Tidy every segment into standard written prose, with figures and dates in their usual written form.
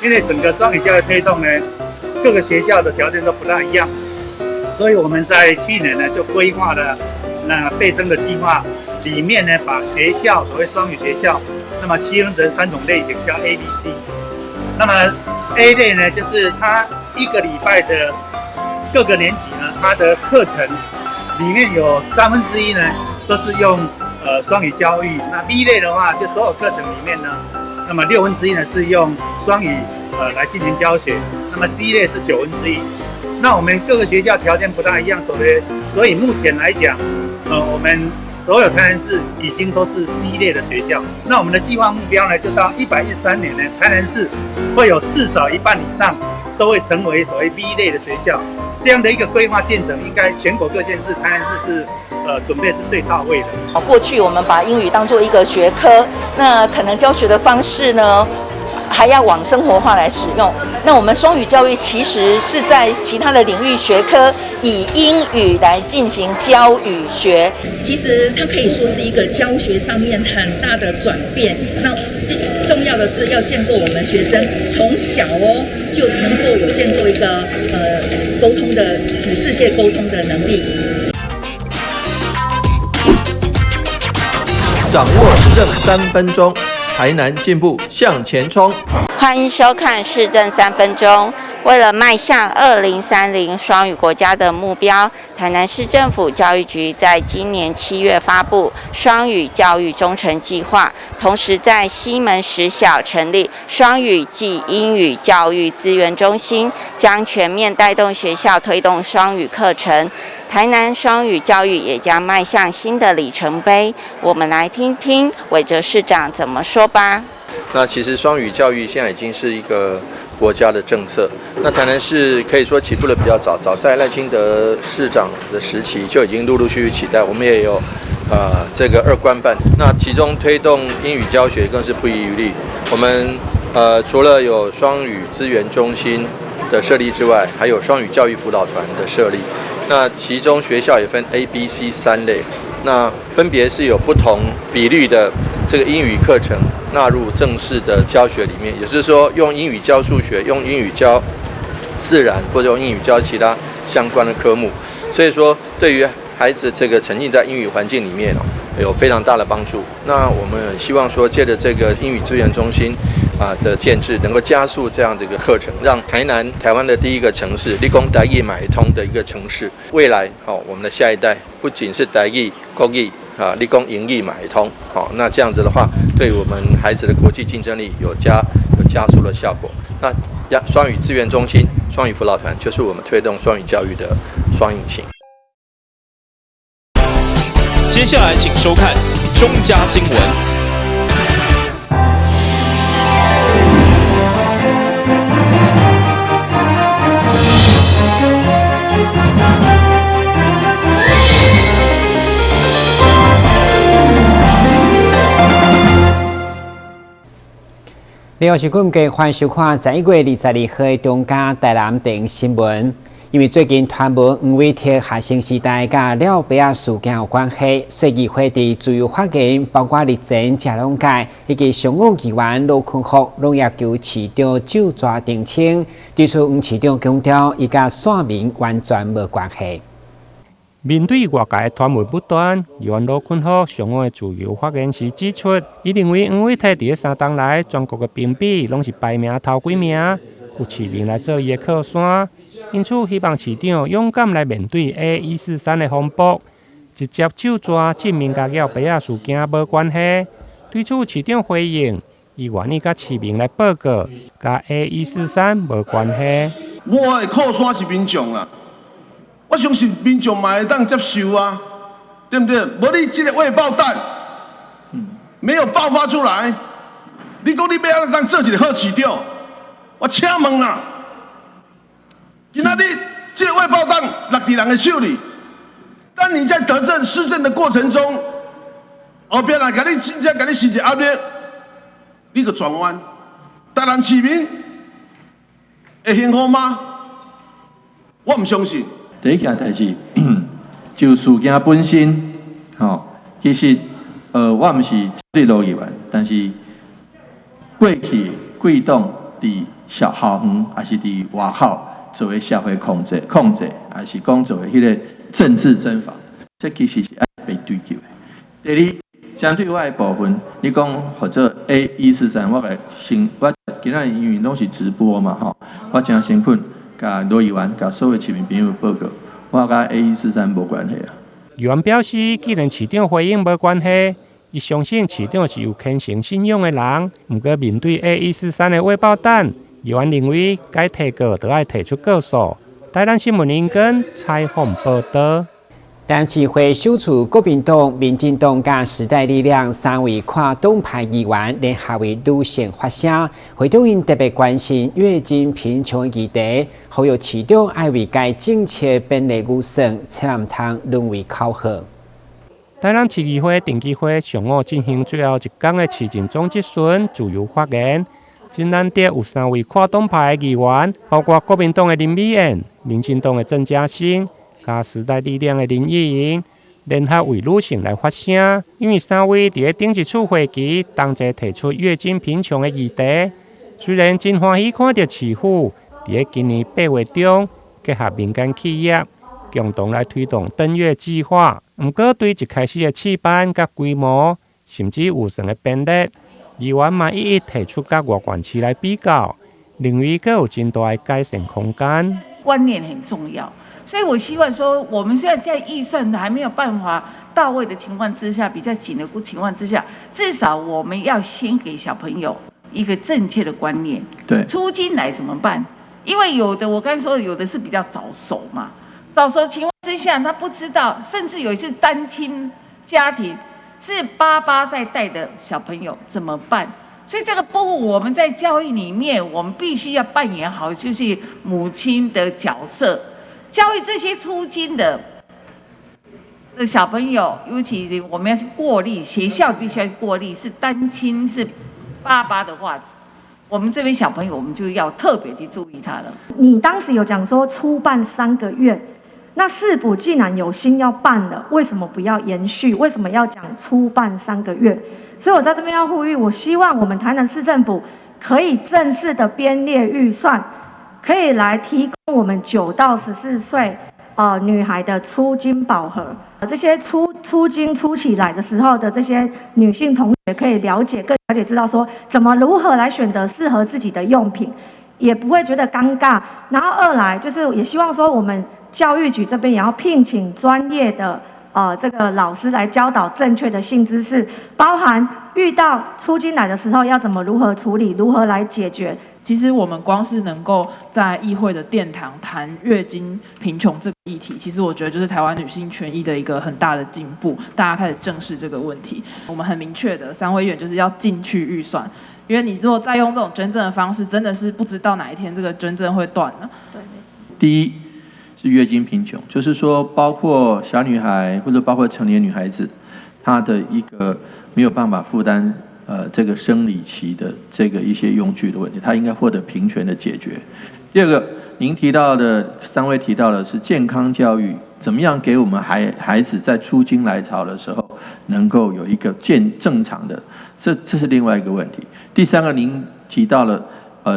因為整個雙語教育推動呢，各個學校的條件都不大一樣，所以我們在去年呢就規劃了那倍增的計劃，裡面呢把學校所謂雙語學校，那麼區分成三種類型，叫 A、B、C。那麼 A 類呢，就是它一個禮拜的各個年級呢，它的課程裡面有1/3呢都是用雙語教育。那 B 類的話，就所有課程裡面呢，那麼1/6呢是用雙語來進行教學。那麼 C 類是1/9。那我們各個學校條件不大一樣，所以目前來講，我們所有台南市已經都是 C 類的學校。那我們的計劃目標呢，就到113年呢，台南市會有至少一半以上都會成為所謂 B 類的學校。這樣的一個規劃建成，應該全國各縣市，台南市是準備是最到位的。過去我們把英語當做一個學科，那可能教學的方式呢，還要往生活化來使用。那我們雙語教育其實是在其他的領域學科以英語來進行教與學，其實它可以說是一個教學上面很大的轉變。那重要的是要建構我們學生從小哦就能夠有建構一個溝通的與世界溝通的能力。掌握時政3分鐘。台南進步向前衝！歡迎收看市政三分鐘。為了邁向2030雙語國家的目標，台南市政府教育局在今年7月發布雙語教育中程計劃，同時在西門實小成立雙語暨英語教育資源中心，將全面帶動學校推動雙語課程。台南雙語教育也將邁向新的里程碑。我們來聽聽韋哲市長怎麼說吧。那其實雙語教育現在已經是一個國家的政策。那台南市可以說起步的比較早，早在賴清德市長的時期就已經陸陸續續期待。我們也有這個二官辦，那其中推動英語教學更是不遺餘力。我們除了有雙語資源中心的設立之外，還有雙語教育輔導團的設立。那其中學校也分 A、B、C 三類，那分別是有不同比率的這個英語課程納入正式的教學裡面，也就是說用英語教數學，用英語教自然，或者用英語教其他相關的科目。所以說，對於孩子這個沉浸在英語環境裡面哦，有非常大的幫助。那我們希望說，借着這個英語資源中心的建制，能夠加速這樣的一個課程，讓台南台灣的第一個城市，你講台語嘛會通的一個城市，未來哦，我們的下一代不僅是台語、國語啊，你講英語嘛會通，好，那這樣子的話，對我們孩子的國際競爭力有加速的效果。那雙語資源中心、雙語輔導團就是我們推動雙語教育的雙引擎。接下來請收看中嘉新聞。你好，是今日歡迎收看11月22號的中嘉台南電新聞。因為最近傳聞黃偉哲學生時代佮廖白仔事件有關係，所以議會佇自由發言，包括日前食農界以及上午議員盧坤福，攏要求市長就跩澄清。對此，黃市長強調，伊佮選民完全無關係。面對外界傳聞不斷，議員盧坤福上午的自由發言時指出，伊認為黃偉哲佇3冬來全國的評比攏是排名頭幾名，有市民來做伊的靠山，因此希望市長勇敢來面對 A143的風波，直接就跩證明佮廖白仔事件無關係。對此，市長回應，伊願意佮市民來報告，佮 A143無關係。我的靠山是民眾啦。我相信民眾嘛會當接受啊，對不對？無你這個未爆彈沒有爆發出來，你講你欲按怎當做一個好市長？我請問啦，今仔日這個未爆彈落佇人的手裡，當你在得政施政的過程中，後壁來共你真正共你施一個壓力，你就轉彎，台南市民會幸福嗎？我毋相信。第一件代誌，就事件本身，吼，其實，我毋是對盧議員，但是過去貴黨佇校校園，抑是佇外口做的社會控制、控制，抑是講做的彼个政治偵防，這其實是愛被追究的。第二，針對我的部分，你講或者 A143，我來先，我今仔因為攏是直播嘛，吼，我誠誠懇，共羅議員、共所有市民朋友報告，我佮 A143無關係啊。議員表示，既然市長回應無關係，伊相信市長是有虔誠信仰的人。毋過面對 A143的未爆彈，議員認為該提告就愛提出告訴。台南新聞林根採訪報道。台南市會首次國民黨、民進黨佮時代力量三位跨黨派議員聯合為女性發聲，會長𪜶特別關心月經貧窮議題，呼籲市長愛為該政策編列預算，千萬毋通淪為口號。台南市議會定期會上午進行最後一工的市政總質詢自由發言，真難得有三位跨黨派的議員，包括國民黨的林美燕、民進黨的鄭家興、佮時代力量的林義瑩，聯合為女性來發聲。因為三位佇咧頂一次會期同齊提出月經貧窮的議題，雖然真歡喜看著市府佇咧今年8月中結合民間企業共同來推動登月計劃，毋過對一開始的試辦佮規模，甚至預算的編列，議員嘛一一提出佮外縣市來比較，認為閣有真大的改善空間。觀念很重要。所以我希望說，我們現在在預算還沒有辦法到位的情況之下，比較緊的情況之下，至少我們要先給小朋友一個正確的觀念。初經來怎麼辦？因為有的我剛才說，有的是比較早熟嘛，早熟情況之下，他不知道，甚至有一些單親家庭是爸爸在帶的小朋友怎麼辦？所以這個部分我們在教育裡面，我們必須要扮演好就是母親的角色。教育這些初經的小朋友，尤其我們要去過濾，學校必須要過濾，是單親是爸爸的話，我們這邊小朋友，我們就要特別去注意他了。你當時有講說初辦3個月，那市府既然有心要辦了，為什麼不要延續？為什麼要講初辦三個月？所以我在這邊要呼籲，我希望我們台南市政府可以正式的編列預算，可以來提供我們9到14歲女孩的初經寶盒，這些初經初起來的時候的這些女性同學可以了解，更了解知道說怎麼如何來選擇適合自己的用品，也不會覺得尷尬。然後二來就是也希望說我們教育局這邊也要聘請專業的這個老師來教導正確的性知識，包含遇到初經來的時候要怎麼如何處理，如何來解決。其實我們光是能夠在議會的殿堂談月經貧窮這個議題，其實我覺得就是台灣女性權益的一個很大的進步。大家開始正視這個問題，我們很明確的三位議員就是要進去預算，因為你如果再用這種捐贈的方式，真的是不知道哪一天這個捐贈會斷了。對，第一是月經貧窮，就是說包括小女孩或者包括成年女孩子，她的一個沒有辦法負擔這個生理期的這個一些用具的問題，她應該獲得平權的解決。第二個，您提到的三位提到的是健康教育，怎麼樣給我們孩子在初經來潮的時候能夠有一個正常的，這是另外一個問題。第三個，您提到了，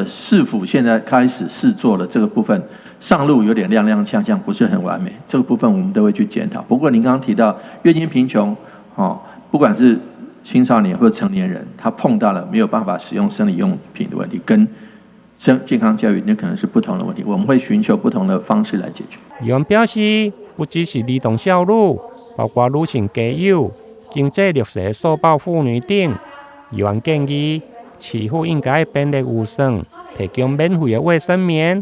市府現在開始試做了這個部分，上路有點踉踉蹌蹌，不是很完美，這個部分我們都會去檢討。不過您剛剛提到月經貧窮，哦，不管是青少年或成年人，他碰到了沒有辦法使用生理用品的問題，跟健康教育那可能是不同的問題，我們會尋求不同的方式來解決。議員表示，不只是兒童少女，包括女性家友、經濟弱勢數報婦女等。議員建議，市府應該編列預算，提供免費的衛生棉，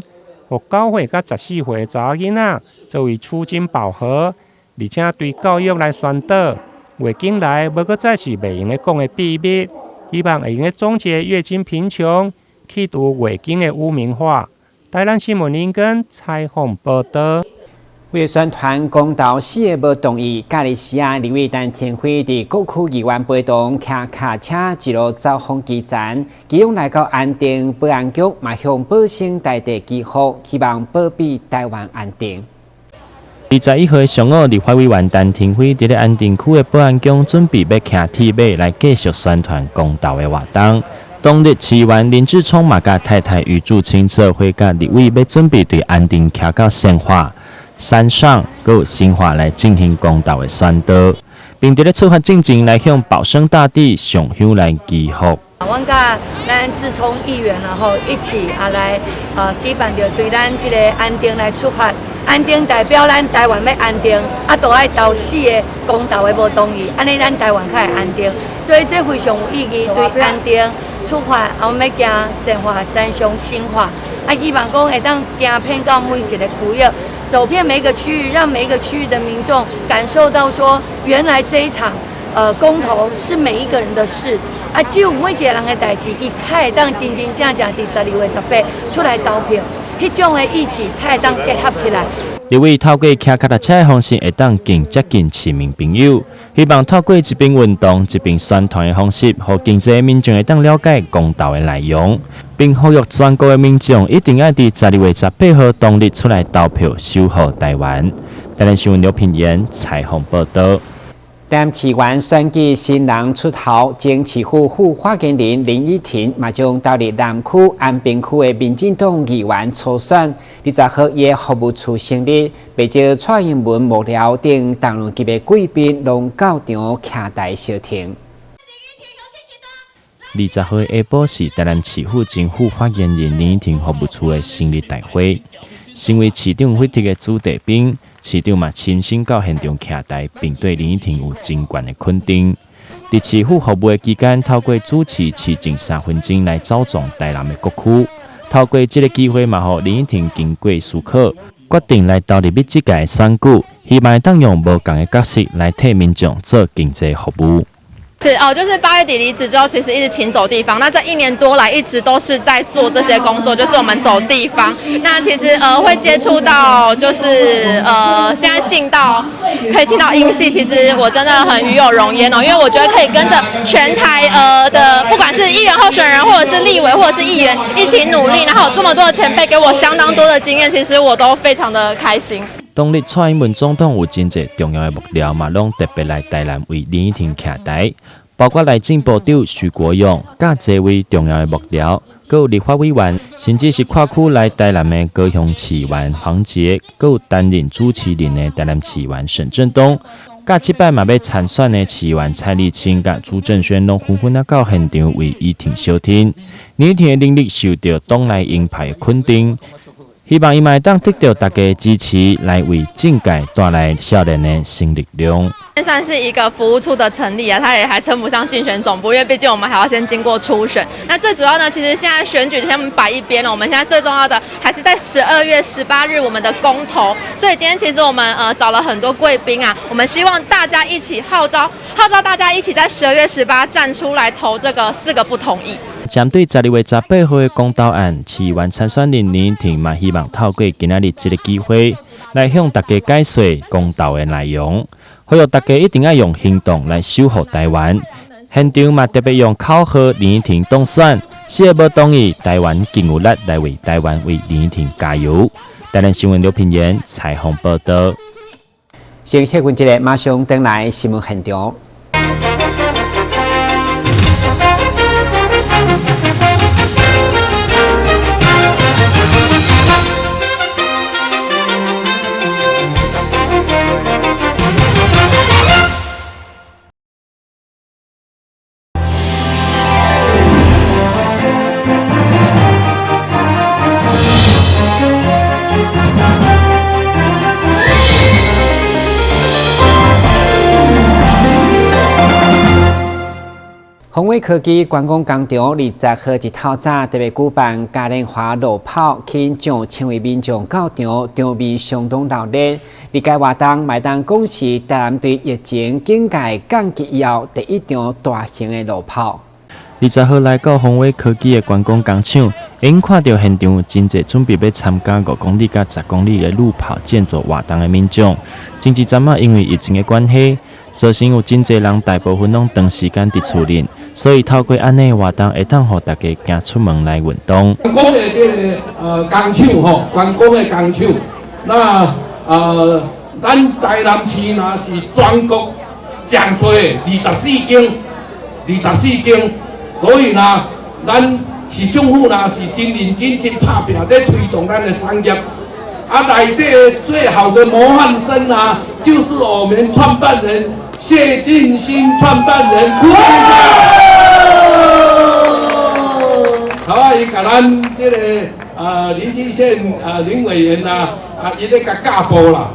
予9歲佮14歲的查某囡仔作為初經寶盒，而且對教育來宣導。月經來無閣再是袂用得講的秘密，希望會用得終結月經貧窮，去除月經的污名化。台南新聞林根採訪報道。為了宣傳公投四个無同意，嘉義市啊，立委陳亭妃佇各區議員陪同，騎跤車一路走訪基層，其中來到安定保安局，嘛向保生大帝祈福，希望保庇台灣安定。21號上午，立法委員陳亭妃佇咧安定區的保安宮準備欲騎鐵馬來繼續宣傳公投的活動。當日市議員林志聰嘛佮太太余祝清做伙佮立委欲準備對安定徛到善化、山上閣有新化來進行公投的宣導，並佇咧出發進前來向保生大帝上香來祈福。阮佮咱志聰議員然後一起啊來舉辦著對咱這個安定來出發。安定代表咱台灣欲安定，啊，都愛投四个公投的無同意，按呢咱台灣較會安定。所以這非常有意義，對安定出發，啊，阮欲行善化、山上、新化，啊，希望講會當行遍到每一个區域，走遍每一個區域，讓每一個區域的民眾感受到說，原來這一場公投是每一個人的事，啊，只有每一个人的代誌，伊較會當真真正正佇12月18出來投票。彼種的意志，較會當結合起來。立委透過騎腳踏車的方式，會當更接近市民朋友。希望透過一邊運動、一邊宣傳的方式，予更濟民眾會當了解公投的內容，並呼籲全國的民眾一定愛佇12月18號當日出來投票，守護台灣。台南新聞劉品言採訪報導。台南市議員選舉新人出頭，前市府副發言人林依婷嘛將投入南區安平區的民進黨議員初選，20號伊的服務處成立，袂少蔡英文幕僚等重量級的貴賓攏到場徛台相挺。20號下晡是台南市府前副發言人林依婷服務處的成立大會，身為市長委託的子弟兵。市長嘛親身到現場徛台，並對林依婷有真懸的肯定。佇市府服務的期間，透過主持市政3分鐘來走訪台南的各區，透過這个機會嘛，予林依婷經過思考，決定來投入這屆的選舉，希望會當用無仝的角色來替民眾做經濟服務。是哦，就是8月底離職之後，其實一直勤走地方。那這一年多來，一直都是在做這些工作，就是我們走地方。那其實會接觸到，就是現在進到可以進到英系，其實我真的很與有榮焉哦，因為我覺得可以跟着全台的，不管是議員候選人，或者是立委，或者是議員一起努力，然後有這麼多的前輩給我相當多的經驗，其實我都非常的開心。當日蔡英文總統有真濟重要的幕僚嘛，攏特別來台南為林依婷徛台，包括內政部長徐國勇，佮濟位重要的幕僚，閣有立法委員，甚至是跨區來台南的高雄市議員黃捷，閣有擔任主持人的台南市議員沈振東，佮這擺嘛欲參選的市議員蔡麗清佮朱正軒，攏紛紛仔到現場為依婷相挺。林依婷的能力受到黨內鷹派的肯定。希望伊嘛會當得到大家的支持，來為政界帶來少年的新力量。算是一個服務處的成立啊，它也還稱不上競選總部，因為畢竟我們還要先經過初選。那最主要呢，其實現在選舉先擺一邊了，我們現在最重要的還是在12月18日我們的公投。所以今天其實我們找了很多貴賓啊，我們希望大家一起號召，號召大家一起在12月18站出來投這個四個不同意。針對12月18號的公投案，市議員參選人林依婷嘛希望透過今仔日這个機會，來向大家解說公投的內容，呼籲大家一定愛用行動來守護台灣。現場嘛特別用口號林依婷當選，四个無同意，台灣更有力來為台灣為林依婷加油。台南新聞劉品言採訪報導。先歇睏一下，馬上轉來新聞現場。宏偉科技觀光工廠20號一透早特別舉辦嘉年華路跑，吸引上千位民眾到場，場面相當熱鬧。這個活動嘛會當講是台南對疫情警戒降級以後第一場大型的路跑。20號來到宏偉科技的觀光工廠，會用看著現場有真濟準備欲參加5公里佮10公里的路跑健走活動的民眾。前一陣仔因為疫情的關係，造成有真濟人大部分攏長時間佇厝裡，所以透過按呢活動，會當予大家行出門來運動。觀光的這个工廠吼，觀光的工廠，那咱台南市若是全國上濟的24間，24間，所以呢，咱市政府若是真認真、真拍拚咧推動咱的產業，啊，內底最好的模範生啊，就是我們創辦人謝進興創辦人郭先生。好啊，伊共咱這個林俊憲林委員啊，伊咧共教步啦，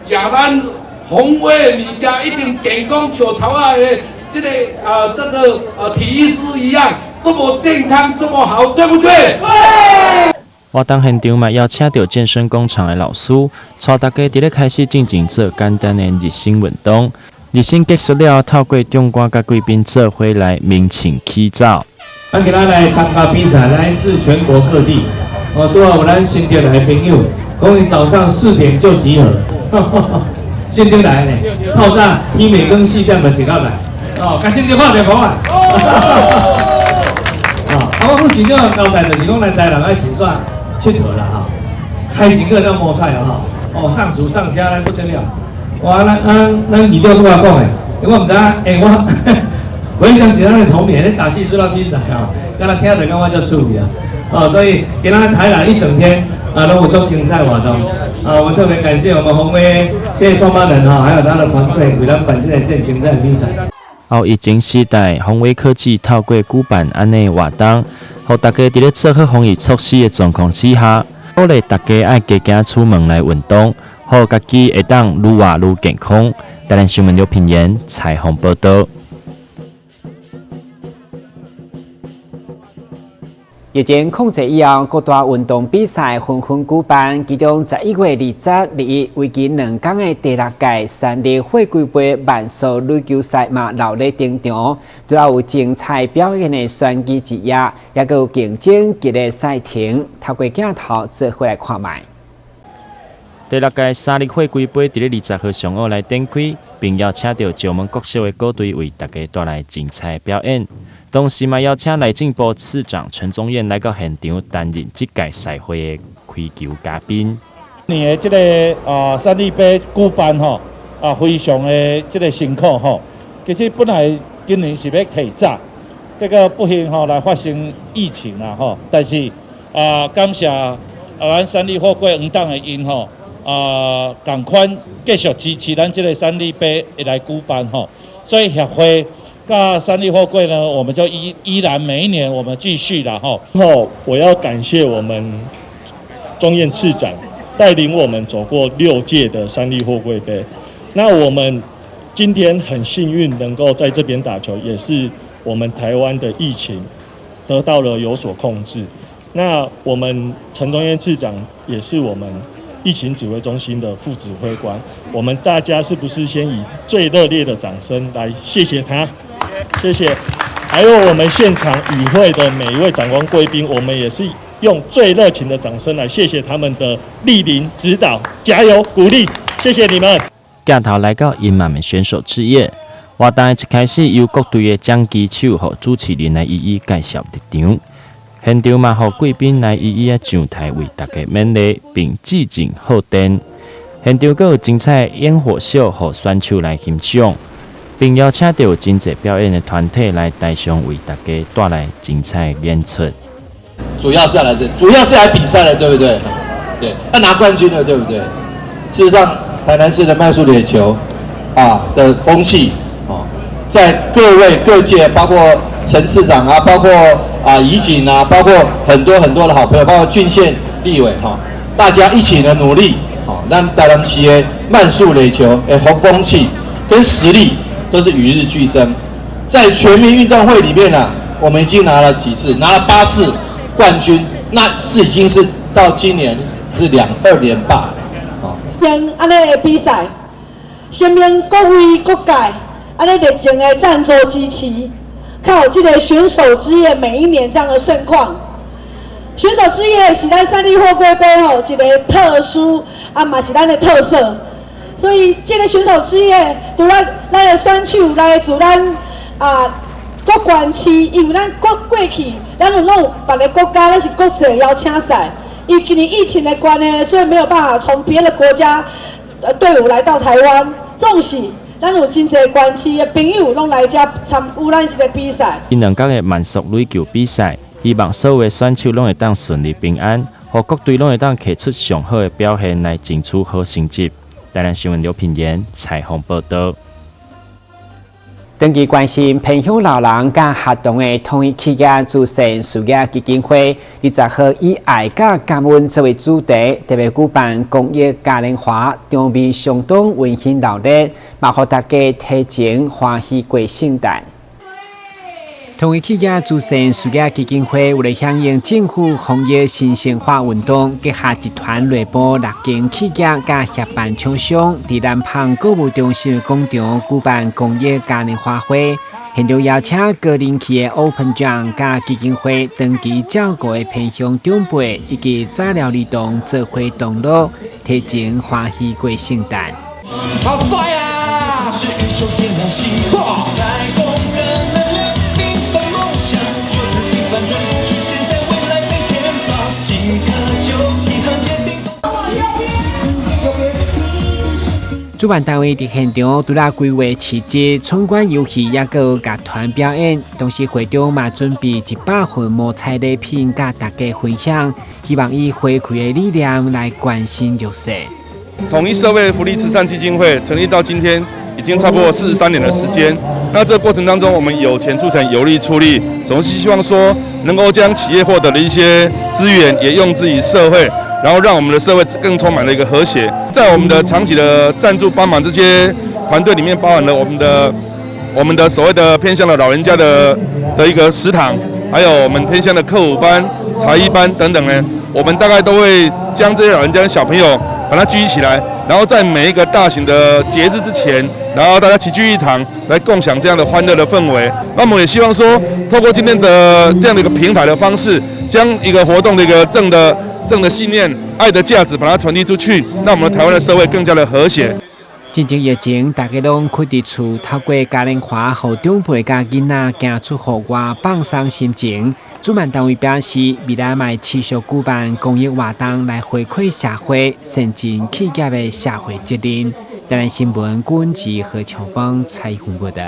食咱宏威物件一定健康，像頭仔的這個體育師一樣，這麼健康，這麼好，對不對？對。活動現場嘛邀請著健身工廠的老師，帶大家佇咧開始進前做簡單的熱身運動。熱身結束了，透過長官佮貴賓做伙來鳴慶起走。咱今仔來參加比賽，來自全國各地，哦，拄仔有咱新竹來的朋友，講伊早上4點就集合，新竹來的呢，透早天未光4點就一到來，哦，共新竹拍一鼓啊！啊，我阮市長交代就是講，來台南愛洗涮𨑨迌啦吼，開錢閣會當摸彩哦吼，哦，上廚上家咧不得了。哇，咱市長拄仔講的，我毋知影，欸，我回想起咱的童年，咧打細數仔比賽吼，敢若聽著感覺足趣味啊！哦，所以今仔台南一整天啊，攏有足精彩活動啊！我們特別感謝我們宏威謝創辦人哈，還有他的團隊為咱辦這個這精彩比賽。後疫情時代，宏威科技透過舉辦按呢活動，予大家佇咧做好防疫措施的狀況之下，鼓勵大家愛加行出門來運動，予家己會當愈活愈健康。台南新聞劉品言採訪報道。疫情控制以後，各大運動比賽紛紛舉辦。其中11月20、21，為期2天的第六屆三立貨櫃杯慢速壘球賽嘛熱烈登場，除了有精彩表演的選技之夜，也閣有競爭激烈賽程。透過鏡頭做伙來看覓。第六屆三立貨櫃杯佇咧20號上午來展開，並邀請著石門國小的鼓隊為大家帶來精彩表演。同時嘛，邀請內政部次長陳宗彥來到現場擔任這屆賽會的開球嘉賓。今年的這個三立杯舉辦吼非常的這個辛苦吼。其實本來今年是欲提早，結果不幸吼來發生疫情啦吼。但是感謝咱三立貨櫃黃董的𪜶吼仝款繼續支持咱這個三立杯會來舉辦吼。所以協會那三立貨櫃呢，我們就依然每一年我們繼續啦吼。後我要感謝我們宗彥次長帶領我們走過6屆的三立貨櫃杯。那我們今天很幸運能夠在這邊打球，也是我們台灣的疫情得到了有所控制。那我們陳宗彥次長也是我們疫情指揮中心的副指揮官，我們大家是不是先以最熱烈的掌聲來謝謝他？謝謝。還有我們現場與會的每一位長官貴賓，我們也是用最熱情的掌聲來謝謝他們的蒞臨指導、加油鼓勵，謝謝你們。鏡頭來到英滿的選手之夜，活動一開始由各隊的掌旗手和主持人來一一介紹入場，現場嘛，予貴賓來一一仔上台為大家勉勵並致敬賀電。現場閣有精彩煙火秀，予選手來欣賞，並邀請著真濟表演的團體來台上為大家帶來精彩演出。主要是來這，主要是來比賽的，對不對？對，要拿冠軍的，對不對？事實上，台南市的慢速壘球的風氣啊，在各位各界，包括陳市長啊，包括怡景啊，包括很多很多的好朋友，包括郡縣立委哈，大家一起的努力，好，讓台南市的慢速壘球的風氣跟實力都是與日俱增。在全民運動會裡面呢，我們已經拿了幾次，拿了8次冠軍，那是已經是到今年是2連霸。用按呢的比賽，聲明各位各界按呢熱情的贊助支持，才有這個選手之夜每一年這樣的盛況。選手之夜是咱三立貨櫃杯吼一個特殊啊，嘛是咱的特色。所以這個選手之夜，除了咱的選手來自咱各縣市，因為咱過去，咱有攏有別个國家，咱是國際邀請賽。因為今年疫情的關係，所以沒有辦法從別的國家隊伍來到台灣。總是咱有真濟縣市的朋友攏來遮參與咱這个比賽。這兩工的慢速壘球比賽，希望所有的選手攏會當順利平安，予各隊攏會當提出上好的表現來爭取好成績。台南新聞劉品言採訪報道。長期關心偏鄉老人佮學童的統一企業慈善事業基金會，20號以愛佮感恩作為主題，特別舉辦公益嘉年華，場面相當溫馨熱鬧，嘛予大家提前歡喜過聖誕。統一企業慈善事業基金會為了響應政府防疫新生化運動，結合集團內部六間企業佮協辦廠商，佇南方購物中心廣場舉辦公益嘉年華會，現場邀請高人氣的 Open 獎佮基金會長期照顧的偏鄉長輩以及早療兒童做伙同樂，提前歡喜過聖誕。好帥啊！主辦單位佇現場除了規劃市集、闖關遊戲，抑閣有樂團表演。同時會場嘛準備100份摸彩禮品，佮大家分享，希望以回饋的理念來關心弱勢。統一社會福利慈善基金會成立到今天，已經差不多43年的時間。那這個過程當中，我們有錢出錢，有力出力，總是希望說能夠將企業獲得的一些資源，也用之於社會。然後讓我們的社會更充滿了一個和諧。在我們的長期的贊助幫忙這些團隊裡面，包含了我們的所謂的偏鄉的老人家的一個食堂，還有我們偏鄉的課輔班、才藝班等等呢。我們大概都會將這些老人家、小朋友把它聚集起來，然後在每一個大型的節日之前，然後大家齊聚一堂，來共享這樣的歡樂的氛圍。那麼也希望說，透過今天的這樣的一個平台的方式，將一個活動的一個正的信念、愛的價值，把它傳遞出去，讓我們台灣的社會更加的和諧。進前疫情，大家攏困佇厝，透過嘉年華，予長輩佮囡仔行出戶外放鬆心情。主辦單位表示，未來嘛會持續舉辦公益活動來回饋社會，善盡企業的社會責任。台南新聞郭志何巧芳採訪報道。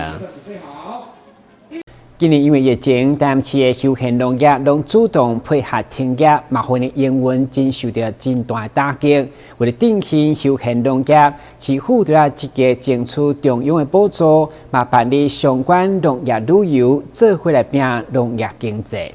今年因為疫情，台南市的休閒農業攏主動配合停業，嘛予𪜶的營運真受著真大的打擊。為了振興休閒農業，市府除了積極爭取中央的補助，嘛辦理相關農業旅遊，做伙來拼農業經濟。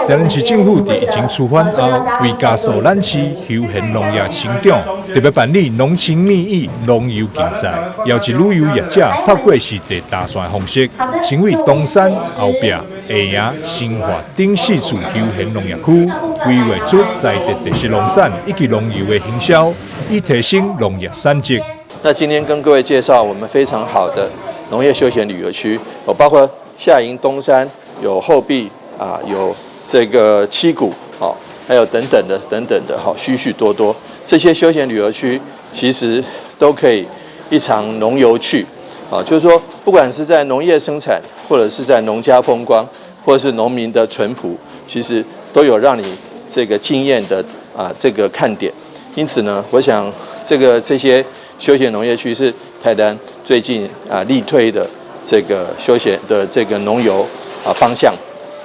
台南市政府佇疫情趨緩後，為加速咱市休閒農業成長，特別辦理農情蜜意農遊競賽，邀集旅遊業者透過四地搭線方式，成為東山、後壁、下營、新化等四處休閒農業區，規劃出在地特色農產以及農遊的行銷，以提升農業產值。那今天跟各位介紹我們非常好的農業休閒旅遊區，有包括下營東山，有後壁啊，有這個七股，哦，還有等等的、等等的，哈，許許多多這些休閒旅遊區，其實都可以一嘗農遊趣，啊，就是說，不管是在農業生產，或者是在農家風光，或者是農民的淳樸，其實都有讓你這個驚豔的啊這個看點。因此呢，我想這些休閒農業區是台南最近啊力推的這個休閒的這個農遊啊方向。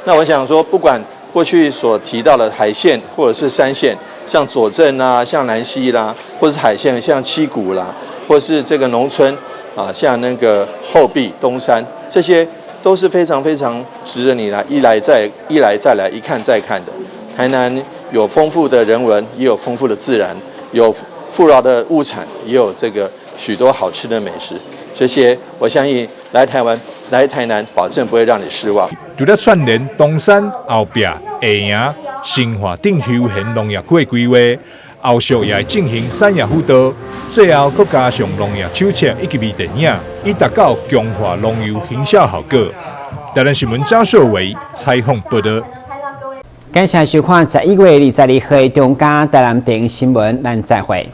那我想說，不管過去所提到的海線或者是山線，像左鎮啊，像南溪啦，或者是海線像七股啦，或是這個農村啊，像那個後壁、東山，這些都是非常非常值得你來一來再一來再來一看再看的。台南有豐富的人文，也有豐富的自然，有富饒的物產，也有這個許多好吃的美食。這些我相信來台灣、來台南，保證不會讓你失望。除了串聯東山、後壁、下營、新化等休閒農業區的規劃，後續也會進行產業輔導，最後閣加上農業手冊以及微電影，以達到強化農遊行銷效果。台南新聞張秀偉採訪報道。感謝收看11月22號的中嘉台南電新聞，咱再會。